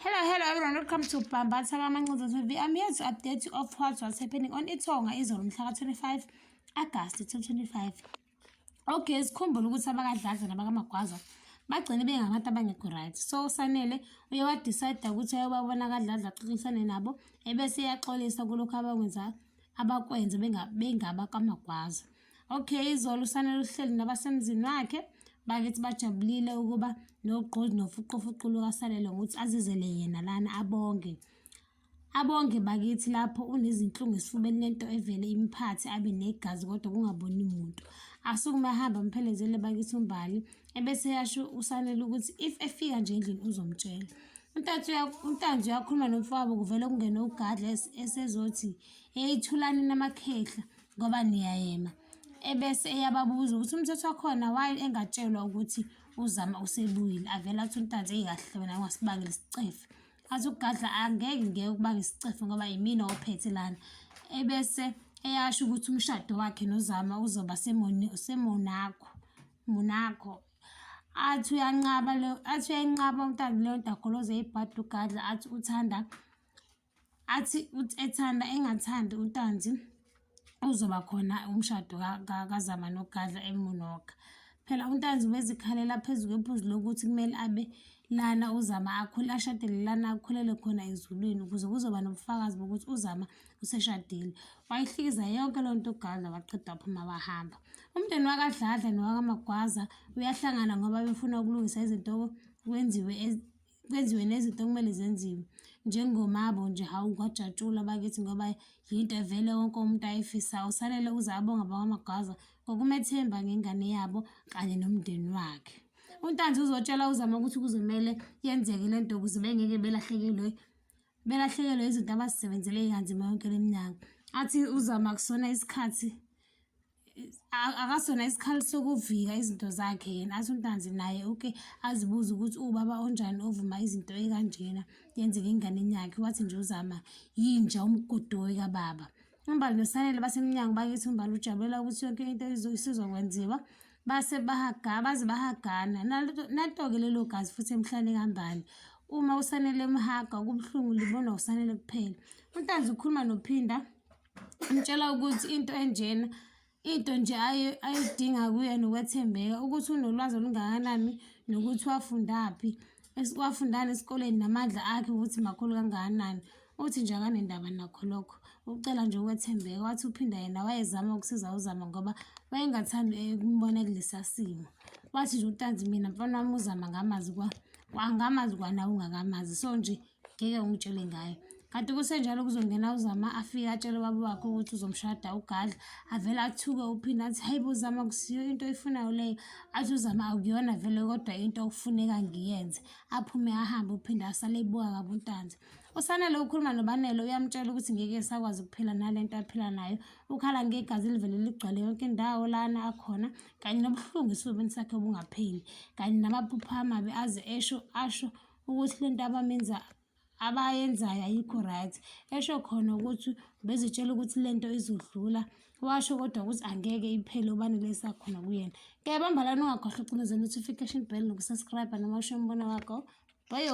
Hello, hello everyone. Welcome to Bambatha Kamancinza TV. I'm here to update you of what was happening on Ithonga izolo mhla ka-25 August 2025. Okay, sikhumbule ukuthi abakaDladla nabakaMagwaza bagcine bengabantu abangekho right. So uSanele uye wa-decide ukuthi uyobabona kaDladla axoxisane nabo ebese eyaxolisa kulokhu abakwenza abakwenza bengabakaMagwaza. Okay, izolo uSanele uhleli nabasemzini wakhe bakithi bajabulile ukuba nogqozi nofuqufuqu lukaSanele ngokuthi azizele yena lana abonge. Abonge bakithi lapho unezinhlungu esifubeni lento evele imphathe abe negazi kodwa kungaboni muntu. Asukume ahambe amphelezele bakithi uMbali ebese yasho uSanele ukuthi if efika nje endlini uzomtshela. UNtanzi uyakhuluma nomfowabo kuvele kungene uGadla esezothi hey thulani namakhehla ngoba niyayema. Ebese eyababuza ukuthi umthetho wakhona why engatshelwa ukuthi uZama usebuyile. Avele athi uNtanzi eyi kahle wena ungasibangeli isicefe. Athi uGadla angeke ngeke ukubanga isicefe ngoba yimina ophethe lana. Ebese eyasho ukuthi umshado wakhe noZama uzoba seMonaco. Monaco. Athi uyanqaba lo athi uyayenqaba uNtanzi leyo nto agoloze ibhadi uGadla athi uthanda athi ethanda engathandi uNtanzi uzoba khona umshado kaZama noGadla eMonaco. Phela uNtanzi ubezikhalela phezu kwephuzu lokuthi kumele abe lana uZama akhule ashadele lana akhulele khona ezulwini ukuze kuzoba nobufakazi bokuthi uZama useshadile. Wayihlikiza yonke loo nto uGadla waqeda waphuma wahamba. Umndeni wakaDladla nowakaMagwaza uyahlangana ngoba befuna ukulungisa izinto kwenziwe kwenziwe nezinto okumele zenziwe njengomabo nje hawu kwajatshulwa bakithi ngoba yinto evele wonke umuntu ayifisayo. Usanele uze abonge abakwaMagwaza ngokumethemba ngengane yabo kanye nomndeni wakhe. UNtanzi uzotshela uZama ukuthi kuzomele yenzeke le nto ukuze bengeke belahlekelwe belahlekelwe izinto abazisebenzele kanzima yonke le minyaka. Athi uZama akusona isikhathi akasona isikhali sokuvika izinto zakhe yena. Athi uNtanzi naye uke azibuze ukuthi uwubaba onjani ovuma izinto ekanjena yenzeke enganeni yakhe. Wathi nje uZama yinja umgodoyi kababa. UMbali noSanele basemnyango bakithi uMbali ujabulela ukuthi yonke into isizokwenziwa base bahaga baze bahagana nanto-ke lelo gazi futhi emhlane kaMbali. Uma uSanele emhaga kubuhlungu libonwa uSanele kuphela. UNtanzi ukhuluma noPhinda umtshela ukuthi into enjena into nje ayidinga kuyena ukwethembeka ukuthi unolwazi olungakanani nokuthi wafundaphi wafundani esikoleni namandla akhe ukuthi makhulu kangakanani. Uthi nje akanendaba nakho lokho, ucela nje ukwethembeka. Wathi uPhinda yena wayezama ukusiza uZama ngoba wayengathandi ukumbona kulesa simo. Wathi nje uNtanzi mina mfana wami uZama ngamazi kwa ngamazi kwanawe ungakamazi so nje ngeke ungitshele ngayo. Kanti kusenjalo kuzongena uZama afike atshele ubaba wakhe ukuthi uzomshada uGadla. Avele athuke uPhinda athi hayi bo Zama akusiyo into oyifunayo leyo. Athi uZama akuyona vele kodwa into okufuneka ngiyenze. Aphume ahambe uPhinda asale ebuka kabi uNtanzi. USanele ukhuluma noBanele uyamtshela ukuthi ngeke esakwazi ukuphila nale nto aphila nayo. Ukhala ngegazi elivele ligcwale yonke indawo lana akhona kanye nobuhlungu esifubeni sakhe obungapheli kanye namaphupho amabi aze esho asho ukuthi le nto abamenza abayenzayo ayikho right. Esho khona ukuthi ubezitshela ukuthi le nto izodlula washo kodwa ukuthi angeke iphele uBanele esakhona kuyena. Ngiyabamba lana ungakhohlwa ukucindezela notification bell nokusubscribe noma usho umbono wakho. Bye.